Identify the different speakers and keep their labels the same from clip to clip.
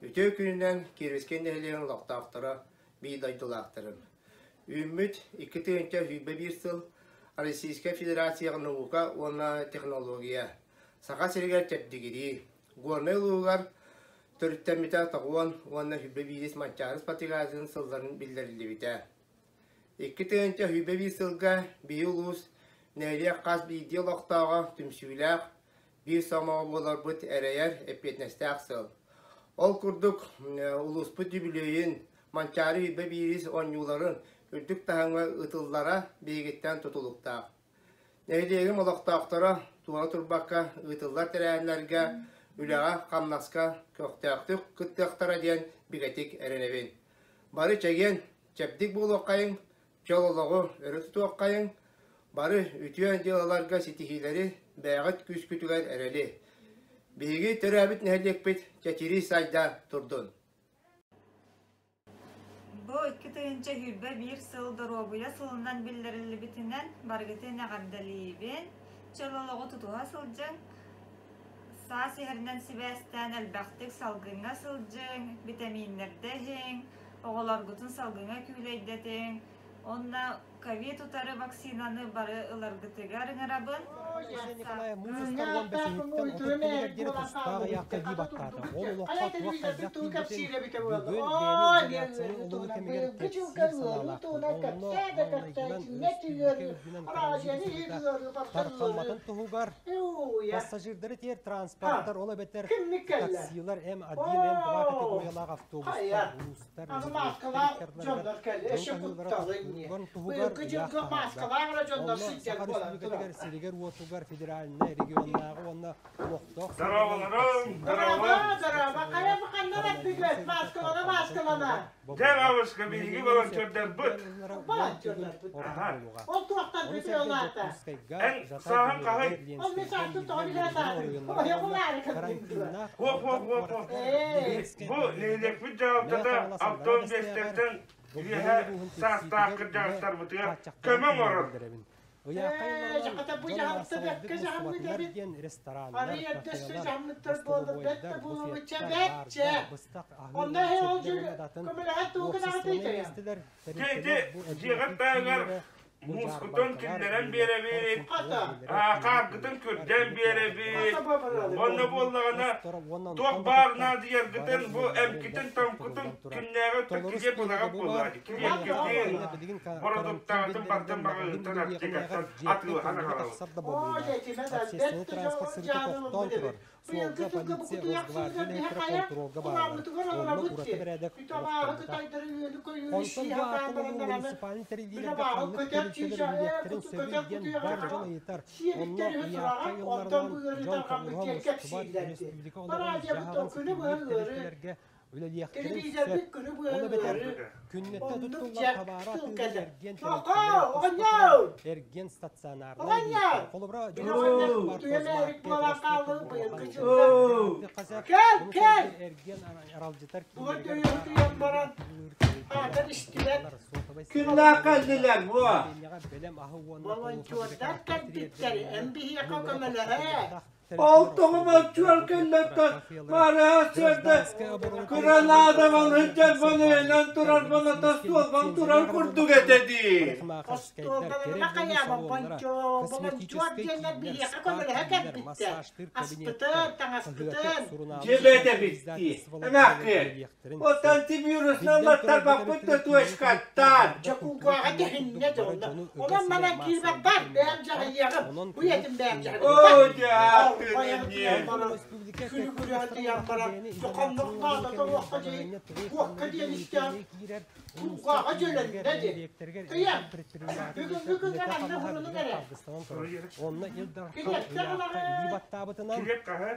Speaker 1: Үтүө күнүнэн Кировскай нэһилиэгин олохтоохторо, биир дойдулаахтарым. Үүммүт 2021 сыл Российскай Федерацияҕа наука уонна технология, Саха сиригэр чэбдигирии, Горнай улууһугар төрүттэммитэ тоҕуон уонна 21 Манчаары спартакиадатын сылларын биллэриллибитэ. 2021 сылга биһи улуус нэһилиэк хас биирдии олохтооҕо түмсүүлээх, биир сомоҕо буоларбыт эрэйэр эппиэтинэстээх сыл. Ол курдук, улууспут үбүлүөйүн Манчаары үйбэ биирис оонньууларын үрдүк таһымҥа ыытыллара биһигиттэн тутулуктаах. Нэһилиэгим олохтоохторо туора турбакка ыытыллар тэрээһиннэргэ үлэҕэ-хамнаска көхтөөхтүк кыттыахтара диэн бигэтик эрэнэбин. Бары чэгиэн, чэбдик буолуоххайыҥ, чөл олоҕу өрө тутуоххайыҥ, бары үтүө дьыалаларга ситиһиилэри бэйэҕит күүскүтүгэр эрэли. Биһиги төрөөбүт нэһилиэкпит чэчирии сайда турдун!
Speaker 2: Бу 2021 сыл доруобуйа сылынан биллэриллибитинэн барыгытын эҕэрдэлиибин. Чөл олоҕу тутуһа сылдьыҥ. Саас иһэринэн сибээстээн элбэхтик салгыҥҥа сылдьыҥ, битэмииннэрдэ иһиҥ, оҕолоргутун салгыҥҥа күүлэйдэтиҥ уонна ковид утары вакцинаны бары ыларгытыгар ыҥырабын.
Speaker 3: Николай муус устар уон бэсиһиттэн отут күнүгэр диэри тустаах ыйаахха илии баттаата. Ол олоххо туох хайдах тиийбитин бүгүн бэйэни изоляцияны ылыы кэмигэр кэпсиир санаалаахпын. Онно маҥнайгынан өрөспүүбүлүкэ үрдүнэн коронавирус ыарыыта тарҕамматын туһугар пассажирдары тиэр транспорттар, ол эбэтэр таксилар М1, М2 категориялаах автобустар, улуустар, нэһилиэктэр дьон таһыылара тохтуулларын туһугар ыйаах таһаарда. Онно Саха Республикатыгар сиригэр-уотугар федеральнай, регионнааҕы уонна олохтоох сыаналаах
Speaker 4: Здороволорун,
Speaker 3: таксилар
Speaker 4: здорово! Дьэ, бабушка, биһиги волонтердарбыт. Аха.
Speaker 3: Ону сэргэ Дьокуускайга,
Speaker 4: Эн
Speaker 3: Жатай
Speaker 4: сааһыҥ
Speaker 3: бөһүөлэгэр,
Speaker 4: хаһый?
Speaker 3: Ленскэйгэ, Мииринэйгэ оройуоннарга уонна карантиннаах
Speaker 4: Хуох, хуох,
Speaker 3: Алдан
Speaker 4: хуох, хуох.
Speaker 3: куоратыгар Ленскэй
Speaker 4: Бу
Speaker 3: оройуонугар
Speaker 4: нэһилиэкпит
Speaker 3: Мэҥэ
Speaker 4: дьаһалтата
Speaker 3: Хаҥалас Аллараа
Speaker 4: Алтан
Speaker 3: Бэстээҕэр
Speaker 4: Биэстэттэн
Speaker 3: Былдьаҥ
Speaker 4: үөһэ
Speaker 3: улууһун
Speaker 4: саастаах
Speaker 3: Тиксиитигэр үлэ
Speaker 4: кырдьаҕастарбытыгар
Speaker 3: хааччахтарын
Speaker 4: көмө оҥорор.
Speaker 3: биллэрэбин. Ыйаахха ылларынан дьон маассабайдык мустубатынар диэн рестораннар, кафелар, остолобуойдар, буфеттар, баардар, быстах аһыыр сирдэр уонна да атын уопсастыбаннай миэстэлэр,
Speaker 4: Дьэ, ити
Speaker 3: тэрилтэлэр бу
Speaker 4: дьиэҕит
Speaker 3: эбиэти
Speaker 4: таһыгар
Speaker 3: кииннэрэ, бу
Speaker 4: муускутун
Speaker 3: дьаарбаҥкалар,
Speaker 4: киллэрэн
Speaker 3: ырыынактар,
Speaker 4: биэрэбит,
Speaker 3: культура дьиэлэрэ, киинэ
Speaker 4: хааргытын
Speaker 3: кулууптар,
Speaker 4: күрдьэн
Speaker 3: киинэ
Speaker 4: биэрэбит.
Speaker 3: театрдара,
Speaker 4: Онно
Speaker 3: оонньуур
Speaker 4: буоллаҕына,
Speaker 3: хосторо уонна
Speaker 4: туох
Speaker 3: онтон да
Speaker 4: баар
Speaker 3: атыттар
Speaker 4: наадыйаргытын
Speaker 3: барар
Speaker 4: бу
Speaker 3: үлэлэрэ
Speaker 4: эмкитин-томкутун
Speaker 3: тохтотуллан турар.
Speaker 4: күннээҕи өттө
Speaker 3: Толору
Speaker 4: килиэп
Speaker 3: списогэ
Speaker 4: ылаҕыт
Speaker 3: бу баар.
Speaker 4: буоллаҕа дии.
Speaker 3: Ол ыйаахха
Speaker 4: Килиэпкитин,
Speaker 3: итиэннэ билигин карантин
Speaker 4: бородууктаҕытын
Speaker 3: биллэриллэн
Speaker 4: бартын
Speaker 3: маҕаһыын
Speaker 4: баҕыытын
Speaker 3: үлэлиэҕинээҕэр
Speaker 4: аптекаттан
Speaker 3: дьиэттэн
Speaker 4: атыылаһан
Speaker 3: көҥүлэ
Speaker 4: аҕалабыт.
Speaker 3: тахсар да бобуулаах. Общественнай транспорт сырыыта тохтоон турар. Суолга полиция, Росгвардия үлэһиттэрэ хонтуруолга бааллар. Онно ураты бэрээдэк олохтоммута. Онтон бу ааттан улуу муниципальнай тэриллиилэргэ ханнык тэрилтэлэр үлэлиэхтэрин сөбүй диэн бар дьон ыйытар. Онно ыйаахха ыйылларынан дьон тоҕуоруһа мустубат, өрөспүүбүлүкэ олоҕун-дьаһаҕын ситимниир тэрилтэлэргэ үлэлиэхтэрин сөп. Ол эбэтэр күннэтэ туттуллар табаары атыылыыр эргиэн тэрилтэлэрэ туспа турар эргиэн стационарнай эбийиэктэр. Холобура, Дьокуускайга баар Козмаркет, Ростовка улахан дьиэлэргэ сөп. Ону сэргэ эргиэн аралдьытар кииннэригэр баар атыылыыр тэрилтэлэр, оскуолалар, суотабай
Speaker 1: Күннээх
Speaker 3: сыаналар
Speaker 1: кэллилэр буо.
Speaker 3: нэһилиэнньэҕэ бэлэм аһы уонна полуфабрикаттары тириэрдэр бу үлэ тохтотуллубатах.
Speaker 1: Ол тоҕо мөлчүөр кэллэттэн Маарыһа сиэрдэ кыранаадабан сылдьарбын өйөнөн турарбын ата суолбан турар курдук этэ дии. Дьиэбэт эбит дии. Эмээххиэн. Оттон антивирусна ыллаттарбаппыт да туочкаттан. Оо, дьэ, ааттыын эмиэ.
Speaker 4: Килиэп хаһы?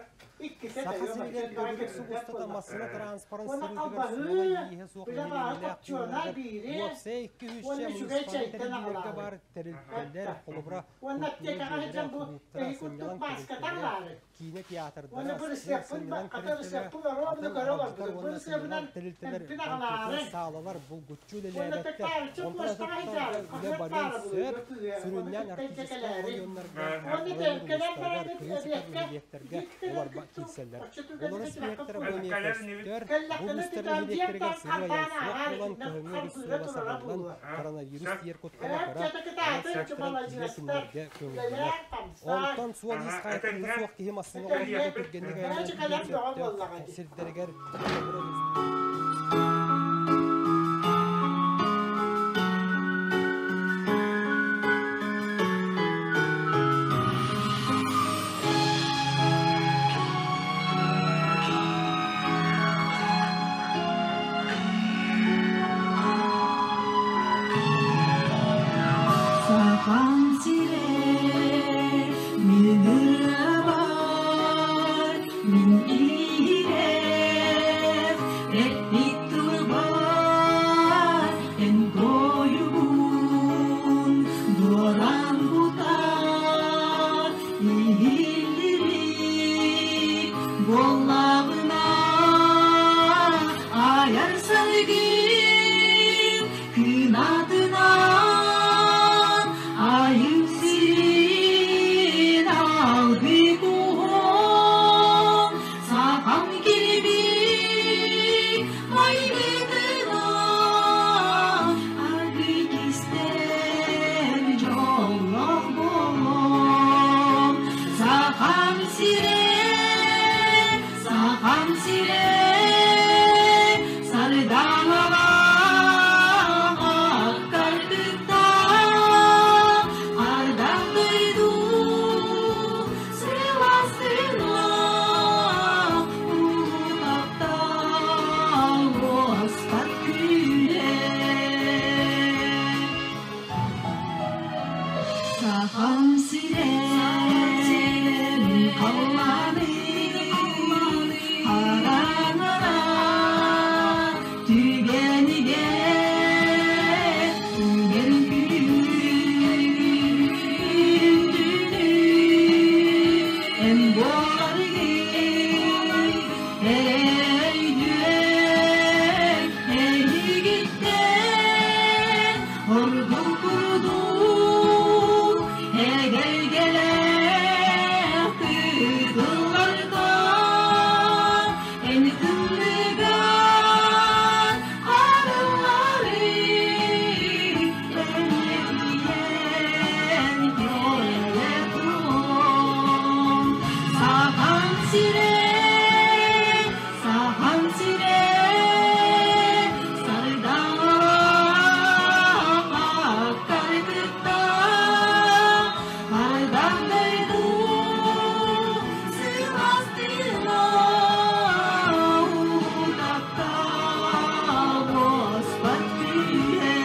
Speaker 3: Саха сиригэр төгүрүк сыл устата массыына транспорын сырыытыгар суола-ииһэ суох нэһилиэнньэлээх пууннарыгар уопсайа 200 муниципальнай тэриллиилэргэ баар тэрилтэлэр, холобура, культура дьиэлэрэ, кулууптара, сынньалаҥ тэрилтэлэрэ, киинэ театрдара, сынньалаҥ тэрилтэлэрэ, атын аралдьытар уонна сынньалаҥ тэрилтэлэр, банкетнай саалалар булгуччу үлэлээбэттэр. Онтон атыттарга үлэ барыан сөп, сүрүннээн арктическай оройуоннарга, оройуон улуустарыгар, кыһын сытар нэһилиэктэргэ олорбо киирсэллэр. Олорор сибиэктэрэ бу эмиэ көстөр, бу улуустар нэһилиэктэригэр сырыы-айан суох буолан, кыһыҥҥы өрүс суола сабыллан, коронавирус тиийэр куттала кыра, онон сиэттэрэн үлэ кинилэргэ көҥүллэнэр. Онтон суол-иис хаайтарыыта суох киһи массыына олордоҕо түргэнник айаннаан тиийиэн сөптөөх сирдэригэр холобура
Speaker 5: Сахан сирэ мин ырыабар, мин иһирэх, эппит тылбар эн тойугун дуоран кутар иһиллибит буоллаҕына айар саргын кынатынан айым сирин алгыы куһун сахам килбик майгытынан аргый кистэл дьоллоох буолуом сахам сирэ сахам сирэ сардаҥалаах аккардыкта ардах дойду сылаас улуу таптал уоспат күүһэ Сахам сирэ халлааны хараҥара түгэнигэр түгэн күндүнү эн буоларгын эйдүөм эйигиттэн Ордук курдук эгэлгэлээх кыылларга эн тымныыгар харыллары эмиэн кэлэ туруом Сахан сирэ Сахан сирэ сардаҥалаах аккарытыттан ардах дойду сылаас тыына утахтаах уоспат күүһэ.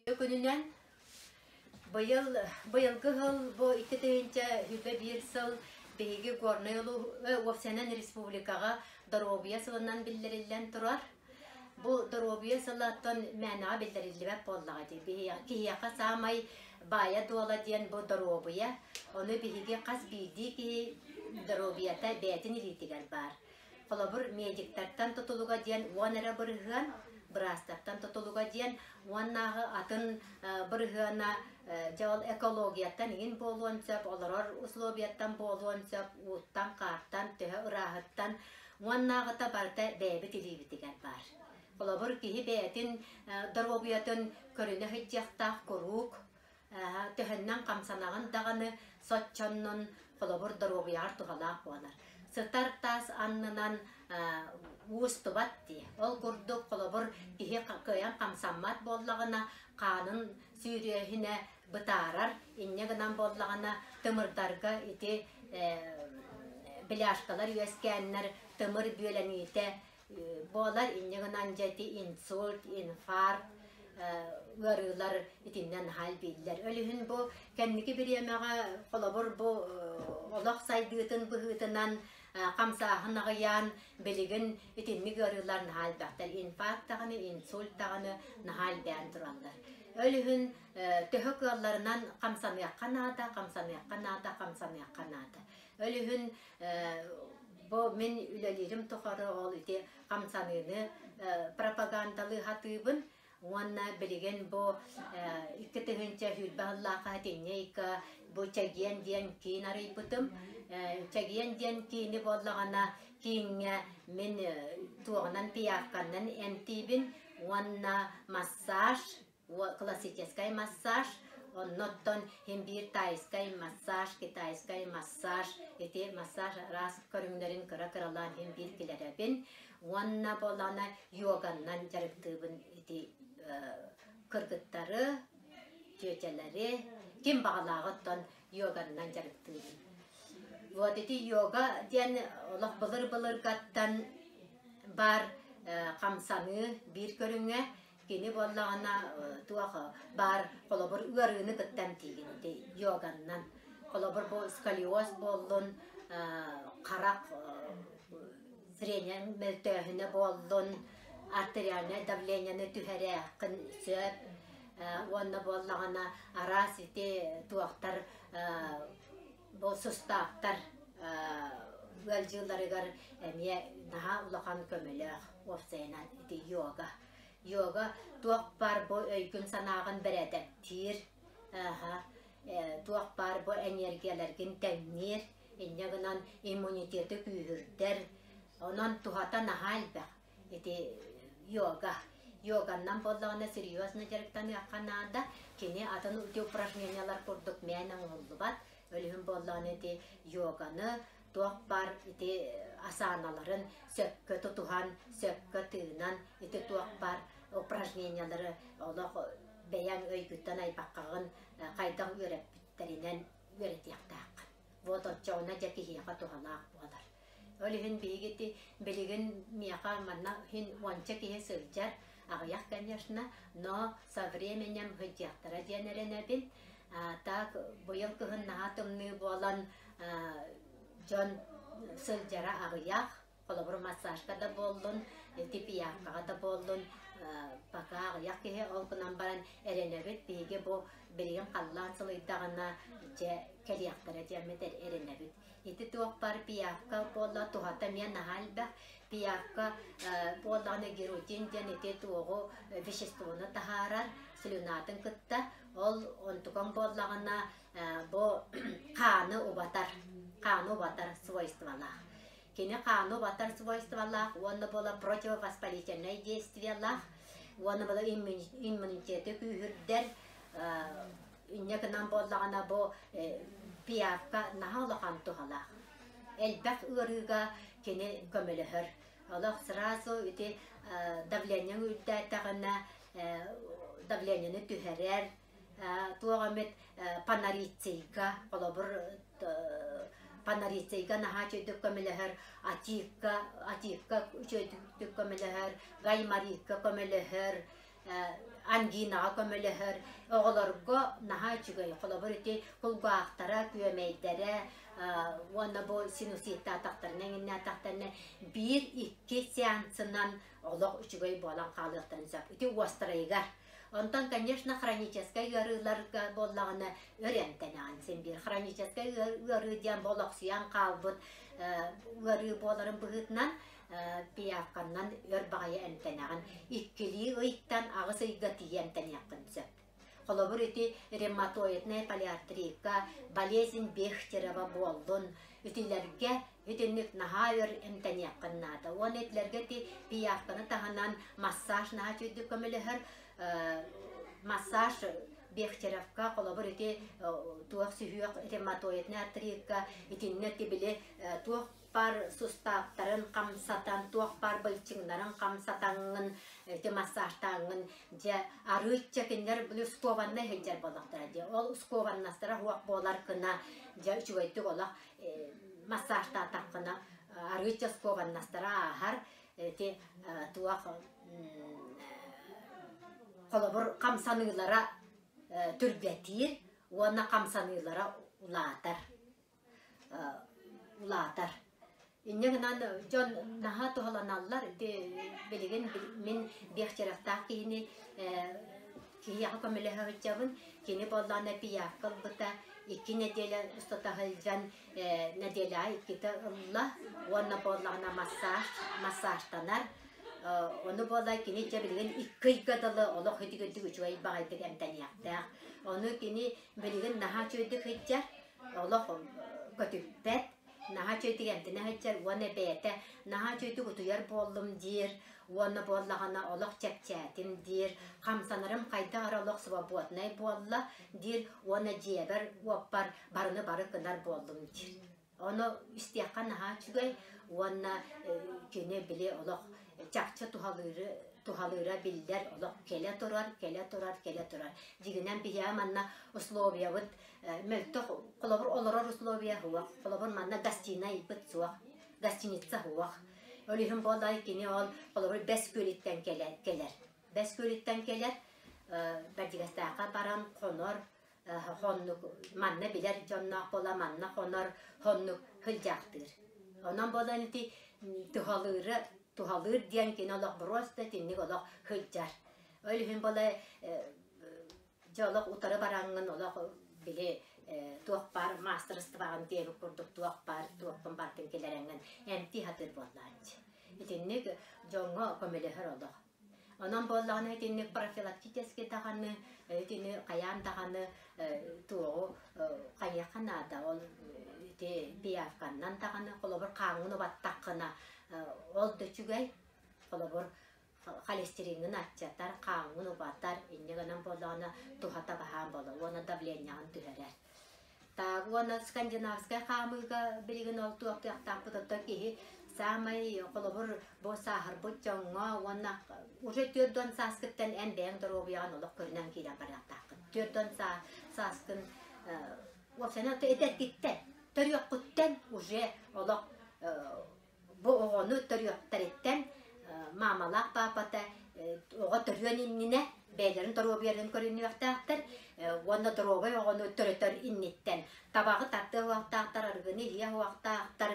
Speaker 6: Үтүө күнүнэн быйыл быйылгы сыл бу 2021 сыл биһиги Горнай уопсайынан республикаҕа доруобуйа сылынан биллэриллэн турар. Бу доруобуйа сылаттан мээнэҕэ биллэриллибэт буоллаҕа дии. Киһиэхэ саамай баайа-дуола диэн бу доруобуйа. Ону биһиги хас биирдии киһи доруобуйата бэйэтин илиитигэр баар. Холобур, медиктартан тутулуга диэн 10 эрэ бырыһыан, быраастартан тутулуга диэн уоннааҕы атын бырыһыана дьэ ол экологияттан иҥин буолуон сөп, олорор условияттан буолуон сөп, ууттан, хаартан, төһө ырааһыттан уоннааҕыта барыта бэйэбит илиибитигэр баар. Холобур, киһи бэйэтин доруобуйатын көрүнэ сылдьыахтаах куруук төһөннөн хамсанаҕын даҕаны соччоннон холобур доруобуйаҕар туһалаах буолар. Сытар таас аннынан уустубат дии. Ол курдук холобур киһи кыайан хамсаммат буоллаҕына хаанын сүүрүөһүнэ бытаарар, инньэ гынан буоллаҕына тымырдарга ити бляшкалар үөскээннэр тымыр бүөлэниитэ буолар инньэ гынан дьэ ити инсульт, инфаркт ыарыылар итиннэ наһаа элбииллэр. Ол иһин бу кэнники бириэмэҕэ холобур бу олох сайдыытын быһыытынан хамсааһын аҕыйаан билигин итинник ыарыылар наһаа элбэхтэр. Инфаркт даҕаны, инсульт даҕаны наһаа элбээн тураллар. Ол иһин төһө кыалларынан хамсаныахха наада, хамсаныахха наада, хамсаныахха наада. Ол иһин бу мин үлэлиирим тухары ол ити хамсаныыны пропагандалыы сатыыбын уонна билигин бу 2020 сыллаахха итинньэ бу Чэгиэн диэн киин арыйбытым. Чэгиэн диэн киини буоллаҕына кииҥҥэ мин туоҕунан пиявканнан эмтиибин уонна массаж классическай массаж, оннуттан иһин биир тайскай массаж, китайскай массаж, ити массаж араас көрүҥнэрин кыра-кыралаан иһин биир килэрэбин уонна буоллаҕына йоганнан дьарыктыыбын ити кыргыттары, тетялары, ким баҕалааҕыттан йоганнан дьарыктыыбын. Вот ити йога диэн олох былыр-былыргаттан баар хамсаныы биир көрүҥэ. Кини буоллаҕына туох баар холобур ыарыыны кытта эмтиигин ити йоганнан. Холобур бу сколиоз буоллун, харах зрение мөлтөөһүнэ буоллун, артериальнай давлениены түһэрээххин сөп уонна буоллаҕына араас ити туохтар бу сустаахтар ыалдьыыларыгар эмиэ наһаа улахан көмөлөөх уопсайынан ити йога. Йога туох баар бу өйгүн-санааҕын бэрээдэктиир, туох баар бу энергияларгын тэҥниир, инньэ гынан иммунитеты күүһүрдэр. Онон туһата наһаа элбэх ити йога. Йоганнан буоллаҕына серьезно дьарыктаныахха наада. Кини атын ити упражнениялар курдук мээнэ оҥоһуллубат. Өлүһүн буоллаҕына ити йоганы туох баар ити асаналарын сөпкө тутуһан, сөпкө тыынан ити туох баар упражнениялары олох бэйэҥ өйгүттэн айбаккаҕын хайдах үөрэппиттэринэн үөрэтиэхтээххин. Вот оччоҕуна дьэ киһиэхэ туһалаах буолар. Ол иһин биһиги ити билигин миэхэ манна иһин уонча киһи сылдьар, аҕыйах конечно, но со временем сылдьыахтара диэн эрэнэбин. Так быйыл кыһын наһаа тымныы буолан дьон сылдьара аҕыйах. Холобур, массажка да буоллун, ити пиявкаҕа да буоллун, пока аҕыйах киһи ол гынан баран эрэнэбит. Биһиги бу билигин халлаан сылыйдаҕына дьэ кэлиэхтэрэ диэммит эрэнэбит. Ити туох баар пиявка буолла туһата эмиэ наһаа элбэх. Пиявка буоллаҕына герутин диэн ити туоҕу веществону таһаарар слюнатын кытта. Ол онтукаҥ буоллаҕына бу хааны убатар, хааны убатар свойстволаах. Кини хааны убатар свойстволаах уонна буола противовоспалительнай действиелаах уонна буола иммунитеты күүһүрдэр инньэ гынан буоллаҕына бу пиявка наһаа улахан туһалаах. Элбэх ыарыыга кини көмөлөһөр. Олох сразу ити давлениеҥ үрдээтэҕинэ давлениены түһэрэр, туох эмит панорицийга, холобур, панорицийга наһаа үчүгэйдик көмөлөһөр, атикка, атикка үчүгэйдик көмөлөһөр, гайморитка көмөлөһөр, ангинаҕа көмөлөһөр, оҕолорго наһаа үчүгэй. Холобур, ити кулгаахтара, күөмэйдэрэ уонна бу синуситтаатахтарына, эҥиннээтэхтэринэ биир-икки сеансынан олох үчүгэй буолан хаалыахтарын сөп. Ити уостарайыгар. Онтон, конечно, хроническай ыарыыларга буоллаҕына өр эмтэнэҕин син биир. Хроническай ыарыы диэн олохсуйан хаалбыт ыарыы буоларын быһыытынан пиявканнан өр баҕайы эмтэнэҕин. Иккилии ыйтан аҕыс ыйга тиийэ эмтэниэххин сөп. Холобур, ити ревматоидная полиартрикка, болезнь Бехтерева буоллун, итилэргэ итинник наһаа өр эмтэниэххин наада. Уонна итилэргэ ити пиявканы таһынан массаж наһаа үчүгэйдик көмөлөһөр. Массаж Бехтеревка, холобур, ити туох сүһүөх ревматоидная артрикка итиннэ ити били туох баар сустааптарын хамсатан, туох баар былчыҥнарын хамсатаҥҥын, ити массажтааҥҥын, дьэ, арыычча кинилэр били ускованнай сылдьар буоллахтара дии. Ол ускованнастара суох буолар гына, дьэ, үчүгэйдик олох массажтаатаххына, арыычча ускованнастара ааһар, ити туох холобур хамсаныылара түргэтиир уонна хамсаныылара улаатар. Улаатар. Инньэ гынан дьон наһаа туһаланаллар. Ити билигин мин биэхчэрэхтээх киһини Киһиэхэ көмөлөһө сылдьабын. Кини буоллаҕына пиявка ылбыта икки нэдиэлэ устата сылдьан нэдиэлэҕэ иккитэ ылла уонна буоллаҕына массаж массажтанар. Ону буолла кини дьэ билигин икки ыйга дылы олох үтүгүрдүк үчүгэй баҕайытык эмтэниэхтээх. Ону кини билигин наһаа үчүгэйдик сылдьар, олох көтүппэт. Наһаа үчүгэйдик эмтэнэ сылдьар уонна бэйэтэ наһаа үчүгэйдик утуйар буоллум диир уонна буоллаҕына олох чэпчээтим диир, хамсанарым хайдах эрэ олох свободнай буолла диир уонна дьиэбэр уоппар барыны бары гынар буоллум диир. Ону истиэххэ наһаа үчүгэй уонна кини били олох чахчы туһалыыры туһалыыра биллэр олох кэлэ турар, кэлэ турар, кэлэ турар. Дьигинэн биһиэхэ манна условиябыт мөлтөх холобур олорор условия суох холобур манна гостинайбыт суох гостиница суох ол иһин буоллай кини ол холобур Бэс Күөлүттэн кэлэр Бэс Күөлүттэн кэлэр Бэрдьигэстээххэ баран хонор хоннук манна билэр дьонноох буола манна хонор хоннук сылдьаахтыыр онон буолан ити туһалыыры туһалыыр диэн кини олох боруоста итинник олох сылдьар ол иһин буола Дьэ олох утары бараҥҥын олох били туох баар маастарыстыбаҕын диэбит курдук туох баар туоххун барытын киллэрэҥҥин эмтии сатыыр буоллааччы. Итинник дьоҥҥо көмөлөһөр олох. Онон буоллаҕына итинник профилактический даҕаны итини хайаан даҕаны туоҕу хайыахха наада ол ити пиявканнан даҕаны холобур хааҥҥын убаттаххына ол да үчүгэй холобур холестериҥҥын аччатар, хааҥҥын убатар, инньэ гынан буоллаҕына туһата баһаам буолар уонна давлениеҕын түһэрэр. Так уонна скандинавскай хаамыыга билигин ол туохтуохтаахпыт оттон киһи саамай холобур бу сааһырбыт дьоҥҥо уонна уже 40 сааскыттан эн бэйэҥ доруобуйаҕын олох көрүнэн киирэн барыахтааххын. 40 сааскын уопсайынан эдэргиттэн төрүөххүттэн уже олох Бу оҕону төрүөхтэриттэн маамалаах паапата оҕо төрүөн иннинэ бэйэлэрин доруобуйаларын көрүнүөхтээхтэр уонна доруобай оҕону төрөтөр инниттэн табаҕы тардыа уохтаахтар, арыгыны иһиэ уохтаахтар,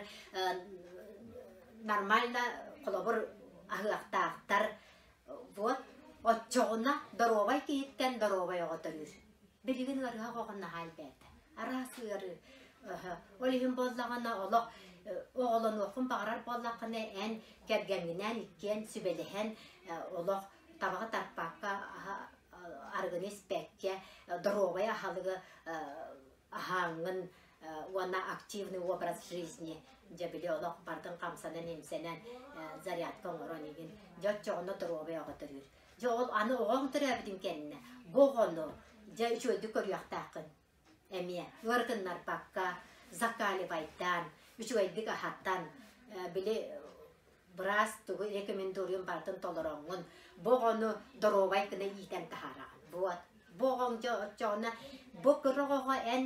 Speaker 6: нормально холобур аһыахтаахтар. Вот оччоҕуна доруобай киһиттэн доруобай оҕо төрүүр. Билигин ыарыһах оҕо наһаа элбээтэ. Араас ыарыы. Ол иһин буоллаҕына олох оҕолонуоххун баҕарар буоллаххына эн кэргэҥҥинээн иккиэн сүбэлэһэн олох табаҕы тарпакка арыгыны испэккэ доруобай аһылыгы аһааҥҥын уонна активный образ жизни дьэ били олох бардын хамсанан-имсэнэн зарядка оҥорон игин дьэ оччоҕуна доруобай оҕо төрүүр. Дьэ ол аны оҕоҥ төрөөбүтүн кэннэ бу оҕону дьэ үчүгэйдик көрүөхтааххын эмиэ ыарытыннарбакка закаливайдаан үчүгэйдик аһатан били быраас тугу рекомендуйун барытын толороҥҥун бу оҕону доруобай гына иитэн таһаараҕын вот бу оҕоҥ дьэ оччоҕуна бу кыра оҕоҕо эн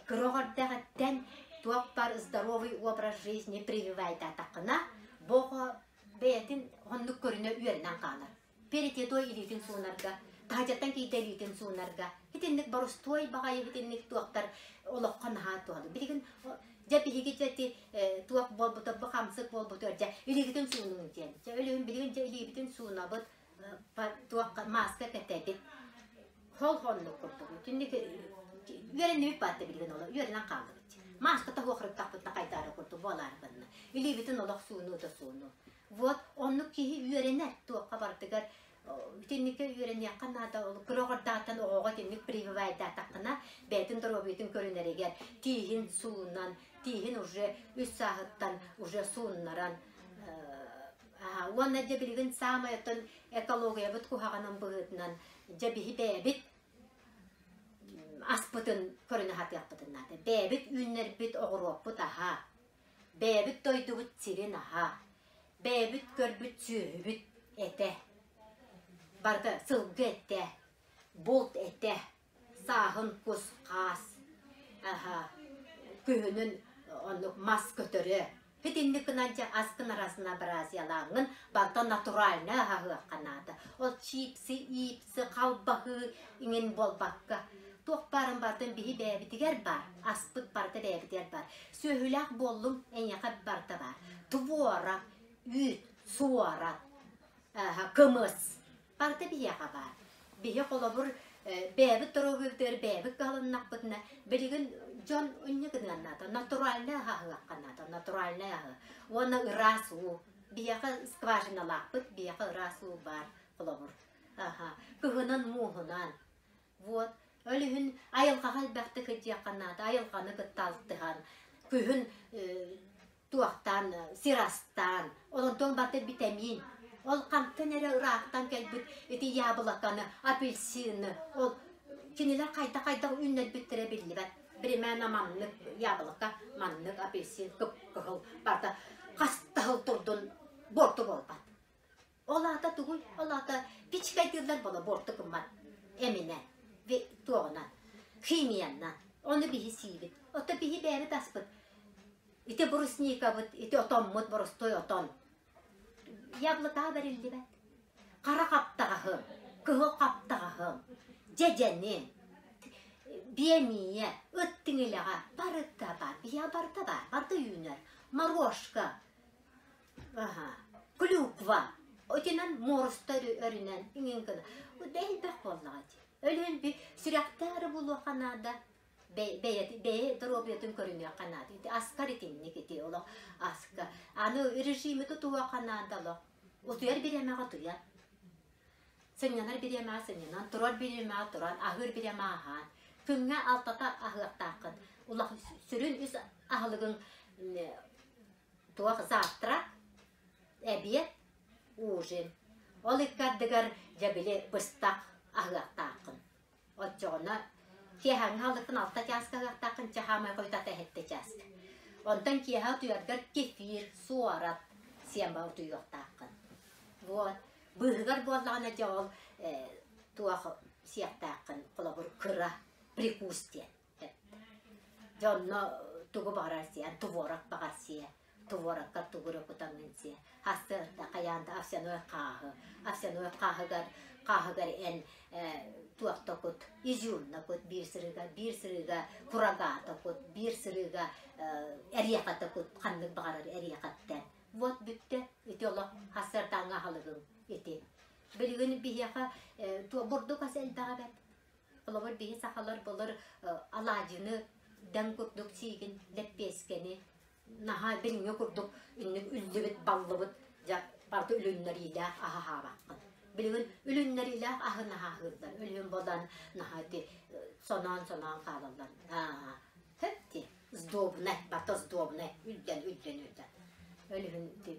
Speaker 6: кыра оҕо эрдэҕиттэн туох бар здоровый образ жизни прививайдаатаххына бу оҕо бэйэтин оннук көрүнэ үөрэнэн хаалар. Перед илиитин суунарга, таһырдьаттан киирдэ илиитин суунарга. Итинник боростуой баҕайы итинник туохтар олоххо наһаа туһалыы. Билигин дьэ биһиги дьэ ити туох буолбута бу хамсык буолбутугар дьэ илиигитин суунуҥ диэн. Дьэ өлүһүн билигин дьэ илиибитин суунабыт, туох мааска кэтэбит. Хол хоннук курдук. Итинник үөрэннибит баатта билигин олох үөрэнэн хааллыбыт. Мааска тоһуохрыттахпытына хайдаары курдук буолаары гынна. Илиибитин олох суунуу да суунуу. Вот оннук киһи үөрэнэр туохха барытыгар итинникке үөрэниэххэ наада ол кыра оҕордааттан оҕоҕо итинник прививайдаатаххына бэйэтин доруобуйатын көрүнэригэр тииһин суунан тииһин уже үс сааһыттан уже сууннаран уонна дьэ билигин саамай оттон экологиябыт куһаҕанын быһыытынан дьэ биһи бэйэбит аспытын көрүнэ сатыахпытын наада. Бэйэбит үүннэрбит оҕуруоппут аһа, бэйэбит дойдубут сирин аһа, бэйэбит көрбүт сүөһүбүт этэ, барыта сылгы этэ, булт этэ, сааһын кус-хаас, аһа, күһүнүн оннук мас көтөрө. Итинник гынан дьэ аскын разнообразиялааҥҥын барыта натуральнай аһаһыахха наада. Ол чипсы, ипсы, халбаһыы иҥин буолбакка. Туох баарын барытын биһи бэйэбитигэр баар, аспыт барыта бэйэбитигэр баар. Сүөһүлээх буоллум, эйиэхэ барыта баар. Творог, үүт, суорат, кымыс барыта биһиэхэ баар. Биһи холобур бэйэбит доруобуйабытыгар бэйэбит кыһалыннахпытына, билигин дьон инньэ гыныан наада, натуральнай аһыахха наада, натуральнай аһы. Уонна ыраас уу. Биһиэхэ скважиналаахпыт, биһиэхэ ыраас уу баар холобур. Аха. Кыһынын мууһунан. Вот. Ол иһин айылҕаҕа элбэхтик сылдьыахха наада, айылҕаны кытта алтыһан, күһүн туохтаан, сир астаан, онтон барыта битэмиин. Ол хантан эрэ ыраахтан кэлбит ити яблоканы, апельсины, ол кинилэр хайдах-хайдах үүннэрбиттэрэ биллибэт. Примерно маннык яблоко, маннык апельсин кып-кыһыл барыта хас да сыл турдун буорту буолбат. Ол аата тугуй? Ол аата пичкайдыыллар буола буорту гыммат эминэ, туоҕунан, химияннан. Ону биһи сиибит. Ото биһи бэйэбит аспыт. Ити брусникабыт, ити отоммут боростуой отон. Яблокаҕа бэриллибэт. Хара хаптаҕаһым, кыһыл хаптаҕаһым, дьэдьэни, биэмиийэ, ыт тиҥилэҕэ барыта баар, биһиэхэ барыта баар, барыта үүнэр. Морошка, Аха. Клюква. Итинэн муоруста өрүнэн иҥин гына. Элбэх буоллаҕа дии. Өлүөн би сүрэхтээри булуохха наада. Бэйэ доруобуйатын көрүнүөххэ наада. Ити аскар итинник ити олох аска. Аны режими тутуохха наада олох. Утуйар бириэмэҕэ утуйар. Сынньанар бириэмэҕэ сынньанан, турар бириэмэҕэ туран, аһыыр бириэмэҕэ аһаан. Күҥҥэ алтата аһыахтааххын. Улах сүрүн үс аһылыгыҥ Туох завтрак, эбиэт, ужин. Ол икки ардыгар дьэ били быстах аһыахтааххын. Оччоҕуна киэһээҥҥи аһылыккын алта чааска аһыахтааххын, чэ хаамай хойутаата сэттэ чааска. Онтон киэһэ утуйаргар кефир, суорат сиэн ба утуйуохтааххын. Вот. Быыһыгар буоллаҕына дьэ ол туох сиэхтээххин, холобур, кыра прикус диэн. Дьэ онно тугу баҕарар сиэн, творог баҕар сиэ, творогка тугу эрэ кутаҥҥын сиэ. Сарсыарда хайаан да овсяной хааһы, овсяной хааһыгар хааһыгар эн туохта кут, изюмна кут биир сырыыга, биир сырыыга курагата кут, биир сырыыга эриэхэтэ кут, ханнык баҕарар эриэхэттэн. Вот бүттэ, ити олох сарсыардааҥҥы аһылыгыҥ ити. Билигин биһиэхэ бурдук ас элбэҕэ бэрт. Холобур, биһи сахалар былыр алаадьыны дэҥ курдук сиигин, лэппиэскэни наһаа билиҥҥи курдук инник үллүбүт, баллыбыт, дьэ барыта үлүннэриилээх аһы аһаабаккын. Билигин үлүннэриилээх аһы наһаа аһыыллар. Үлүн буолан наһаа ити соноон-соноон хаалаллар. Аа, хөп дии, сдобнай, барыта сдобнай, үллэн, үллэн, үллэн. Өлүһүн ити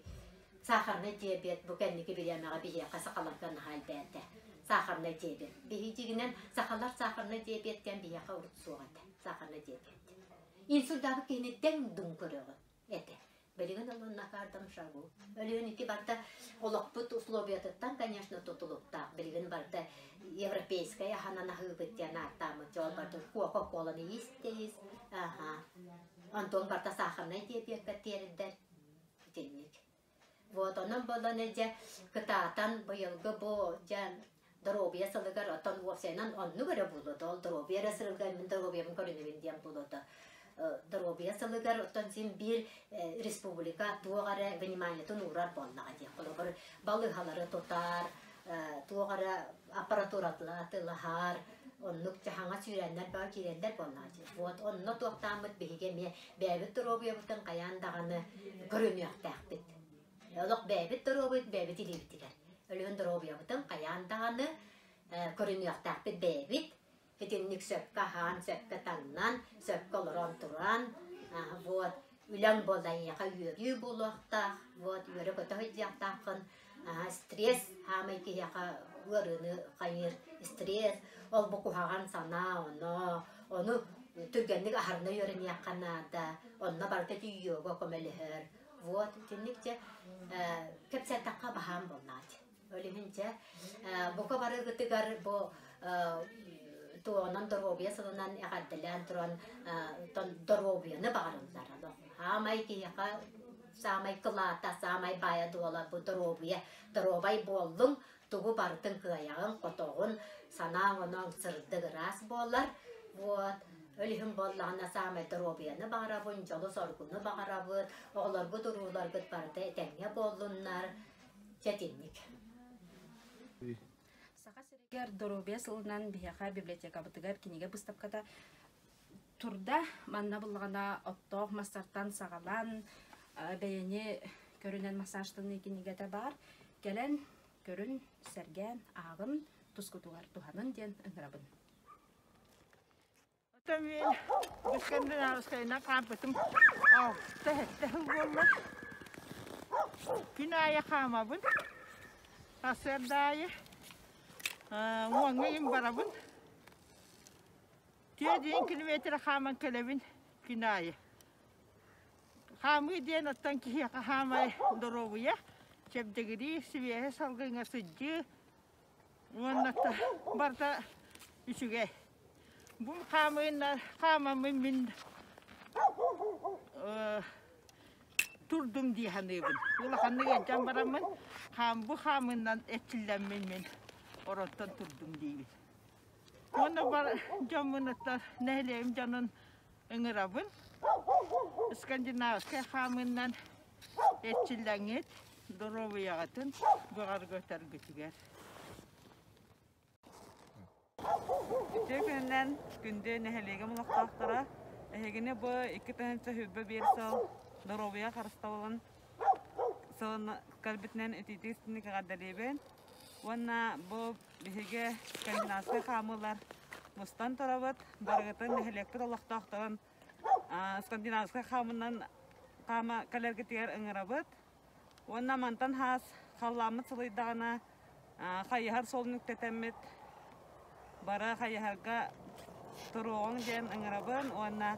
Speaker 6: Сахарнай диабет бу кэнники бириэмэҕэ биһиэхэ сахаларга наһаа элбээтэ. Сахарнай диабет. Биһигинэн сахалар сахарнай диабет диэн биһиэхэ урут суох этэ. Сахарнай диабет. Инсульдаабыт киһини дэҥ-дуҥ көрөҕүн этэ. Билигин ол на каждом шагу. Өлүөн ити барыта олохпут условиятыттан, конечно, тутулуктаах. Билигин барыта европейскай аһанан аһыыбыт диэн ааттааммыт. Дьол барыта кока-коланы истэйис. Аха. Антон барыта сахарнай диабекка тиэрдэр. Итинник. Вот онон буолан дьэ кытаатан быйылгы бу дьэ доруобуйа сылыгар оттон уопсайынан оннук эрэ буолуо ол доруобуйа эрэ сылыгар мин доруобуйабын көрүнэбин диэн буолуо доруобуйа сылыгар оттон син биир республика туох эрэ вниманиетын уурар буоллаҕа дии холобур балыыһалары тутар туох эрэ аппаратуратылаһар оннук дьаһаҥа сүүрээннэр баар киирэллэр буоллаҕа дии вот онно туохтааммыт биһиги эмиэ бэйэбит доруобуйабытын хайаан даҕаны көрүнүөхтээхпит. Олох бэйэбит доруобуйабыт бэйэбит илиибитигэр. Өлүөн доруобуйабытын хайаан даҕаны көрүнүөхтээхпит бэйэбит. Итинник сөпкө аһаан, сөпкө таҥнан, сөпкө олорон туран, вот, үлэҥ буолла эйиэхэ үөрүү буолуохтаах, вот, үөрэ-көтө сылдьыахтааххын. Стресс хаамай киһиэхэ ыарыыны хайыыр стресс, ол бу куһаҕан санаа, оно, ону түргэнник аһарына үөрэниэххэ наада, онно барыта йога көмөлөһөр. Вот итинник дьэ кэпсээтэххэ баһаам буоллаҕа дии. Ол иһин дьэ бука барыгытыгар бу туоҕунан доруобуйа сылынан эҕэрдэлээн туран доруобуйаны баҕарыллар. Хаамай киһиэхэ саамай кылаата, саамай баайа дуола бу доруобуйа. Доруобай буоллуҥ, тугу барытын кыайаҕын, хотоҕун, санааҥ-онооҥ сырдык ыраас буолар. Вот. Ол иһин буоллаҕына саамай доруобуйаны баҕарабын, дьолу-соргуну баҕарабыт, оҕолорбут, урууларбыт барыта этэҥҥэ буоллуннар. Дьэ итинник.
Speaker 7: Саха сиригэр доруобуйа сылынан биһиэхэ библиотекабытыгар кинигэ быыстапката турда. Манна буллаҕына оттоох мастартан саҕалаан бэйэни көрүнэн массажтаныы кинигэтэ баар. Кэлэн көрүн, сэргээн, ааҕын, тускутугар туһанын диэн ыҥырабын.
Speaker 8: Оттон мин Скандинавскайынан хаампытым 6-7 сыл буолла. Күн аайы хаамабын. Сарсыарда аайы уоҥҥа им барабын. 4 километр хааман кэлэбин күн аайы. Хаамыы диэн оттон киһиэхэ хаамай доруобуйа, чэбдигирии, сибиэһэ салгыҥҥа сылдьыы уонна барыта үчүгэй. Бу хаамыыннар хаамаммын мин турдум дии саныыбын. Улаханнык ыалдьан бараммын хаам бу хаамыыннан эрчиллэммин мин ороттон турдум диибин. Уонна бар дьоммун оттон нэһилиэгим дьонун ыҥырабын. Скандинавскай хаамыыннан эрчиллэҥҥит, доруобуйаҕытын бөҕөргөтөргүтүгэр.
Speaker 9: Үтүө күнүнэн күндү нэһилиэгим олохтоохторо! Эһигини бу 2021 сыл доруобуйа харыстабылын сылын кэлбитинэн итиитик истиҥник эҕэрдэлиибин уонна бу биһиги скандинавскай хаамыылар мустан турабыт. Барыгытын нэһилиэкпит олохтоохторун скандинавскай хаамынан хаама кэлэргитигэр ыҥырабыт. Уонна мантан хаас халлааммыт сылыйдаҕына хайыһар суолун үктэтэммит бары хайыһарга туруоҕуҥ диэн ыҥырабын уонна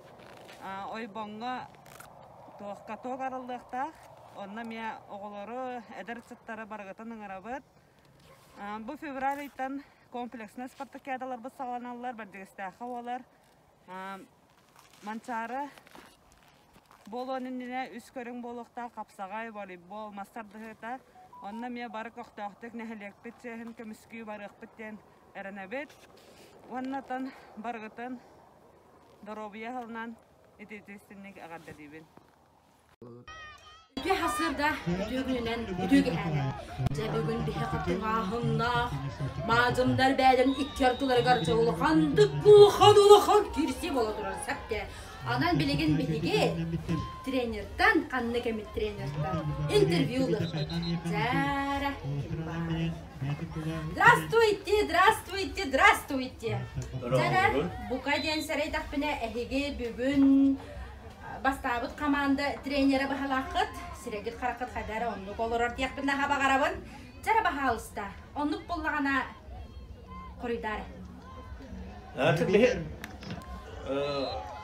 Speaker 9: ойбоҥҥо туох каток арыллыахтаах. Онно эмиэ оҕолору, эдэр ыччаттары барыгытын ыҥырабыт. Бу февраль ыйтан комплекснай спартакиадаларбыт саҕаланаллар, Бэрдьигэстээххэ буолар. Манчаары Буолуон иннинэ үс көрүҥ буолуохтаах хапсаҕай, волейбол, мас тардыһыыта. Онно эмиэ бары көхтөөхтүк нэһилиэкпит чиэһин көмүскүү барыахпыт диэн эрэнэбит. Уонна оттон барыгытын доруобуйа сылынан итиитистинник эҕэрдэлиибин.
Speaker 7: Үтүө хасырда, үтүө күнүнэн, үтүө киһээнэ. Дьэ бүгүн биһи хатыҥааһыннаах маадьымдар бээлэрин икки ардыларыгар дьэ улахандык улахан улахан киирсии буола турар сэптэ. Онон билигин биһиги тренертан, ханнык эмит тренертан интервью ылыахпыт. Дьээрэ, ким баарый? Здравствуйте, здравствуйте, здравствуйте! Дьэрэ, бука диэн сэрэйдэхпинэ, эһиги бүгүн бастаабыт команда тренерэ быһалааххыт, сирэйгит-хараххыт хайда эрэ оннук олорор диэхпин наһаа баҕарабын. Дьэ эрэ баһаалыста, оннук буоллаҕына хоруйдаар.
Speaker 10: Биһи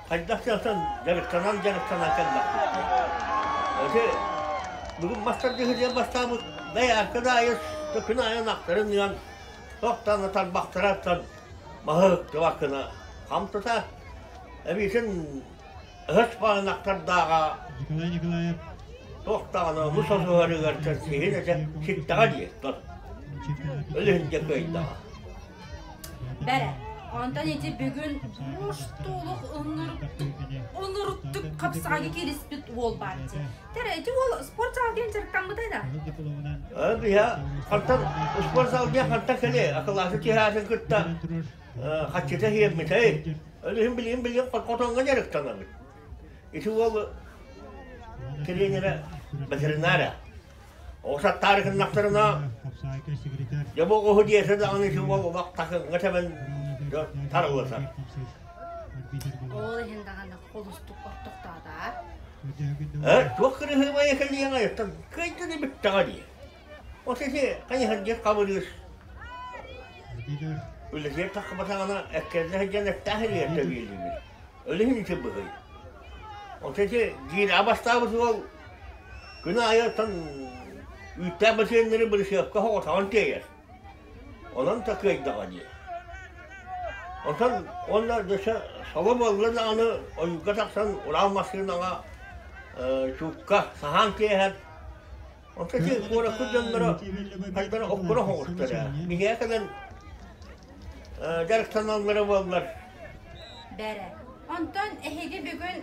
Speaker 10: хайдах сыалтан дьарыктанан дьарыктанан кэллэхпит. Ити бүгүн мастардыһы бастаабыт бэйэ күн аайы күн аайы ынахтарын ыан тохтоно тарбахтараттан маһы тыбаккына хамтата эбиитин Ыһыс баҕанахтардааҕа
Speaker 11: Николай Николаев
Speaker 10: туох даҕаны ону сосуһарыгар сиһин этэ ситтэҕэ дии Өлүһүн дьэ кыайдаҕа.
Speaker 7: Бэрэ, онтон ити бүгүн муштуулук ынырыктык хапсаҕайга киириспит уол баар дии. Тэрэ, ити уол спорт зал диэн дьарыктаммытай да?
Speaker 10: Биһа хантан спорт зал диэн хантан кэлиэ акылаасы киһаатын кытта хаччыта иһиэммитэй. Өлүһүн билигин билигин хотоҥҥо дьарыктанабыт. Ити уол тренерэ ветеринара. Оҕус аттаары гыннахтарына дьэ бу оҕуһу диэсэ даҕаны ити уол олох такыҥҥа тэбэн тарылытар.
Speaker 7: Ол иһин даҕаны холустук ортохтоото.
Speaker 10: Э, туох кырыһыыбайа кэлиэҥ айыттан кыайдын бүттэҕэ дии. Ол ити хайыһардыыр хабырыыр үлэтигэр таххыбатаҕына эккирэтэ сылдьан эттээх илиигэр тэбиэлиибит. Өлүһүн ити быһый. Ол ити дьиэлэҕэ бастаабыт уол күн аайы оттон үүттээх бачыаннары бырысыапка соҕотоҕун тиэйэр. Онон да кыайдаҕа дии. Онтон уонна өссө соло буолла даҕаны ойуурга тахсан урал массыынаҕа чуукка саһаан тиэһэр Онто ити куоракка дьонноро хайдара оккура оҕустара. Биһиэхэ кэлэн дьарыктаналлара буоллар.
Speaker 7: Бэрэ. Онтон эһиги бүгүн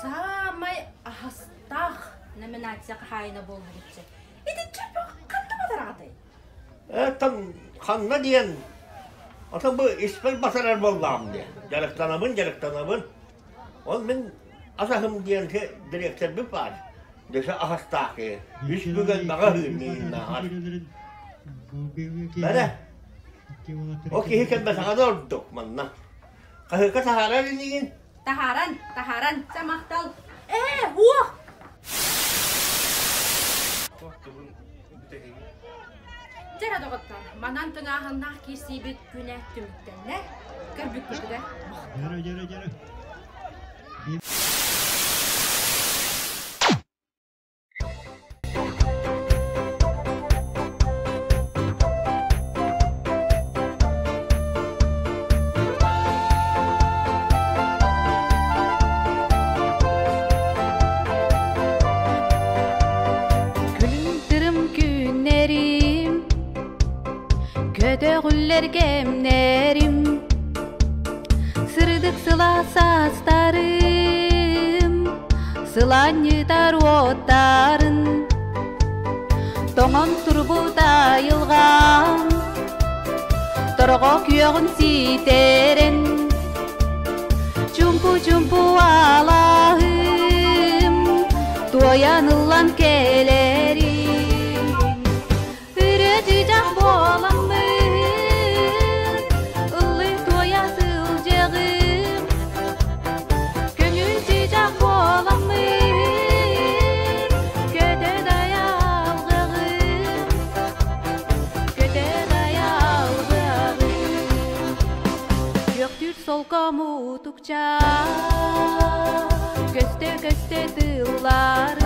Speaker 7: саамай аһастаах номинация хаһаайына буолбутчу. Ити ханта батараҕатай?
Speaker 10: Там Ханна диэн, ото бу испэр басарар буоллаҕым диэн. Дьарыктанабын, дьарыктанабын. Ол мин асаһым диэн дириэктэрбит баар. Дөсө аһастаах киһи. Үс бүгэн баҕа ыһыыр миигиннааҕар. Бэрэ. Ол киһи кэлбэтэҕэ да ордук манна. Хаһыакка таһаарар инигин?
Speaker 7: Таһааран, таһааран, чэ махтал. Ээ, уох! Дьэ эрэ доҕоттор, манан тыҥааһыннаах киирсиибит күнэ түмүктэннэ. Көрбүккүтүгэр махтал.
Speaker 5: Күлүм-тырым күннэрим, көтөҕүллэр кэмнэрим, Сырдык сылаас саастарым, сылаанньытар уоттарын, Тоҥон турбут айылҕам, торҕо күөҕүн ситэрэн, Чумпу-чумпу алааһым, туойан ыллан кэлэрин. Ырыа дьыдьах буоламмын, ыллыы туойа сылдьыаҕым. Көҥүл дьыдьах буоламмын, көтө дайа алгыаҕым. Көтө дайа алгыаҕым. Күөхтүүр солко мутукча, көстө-көстө тыллар.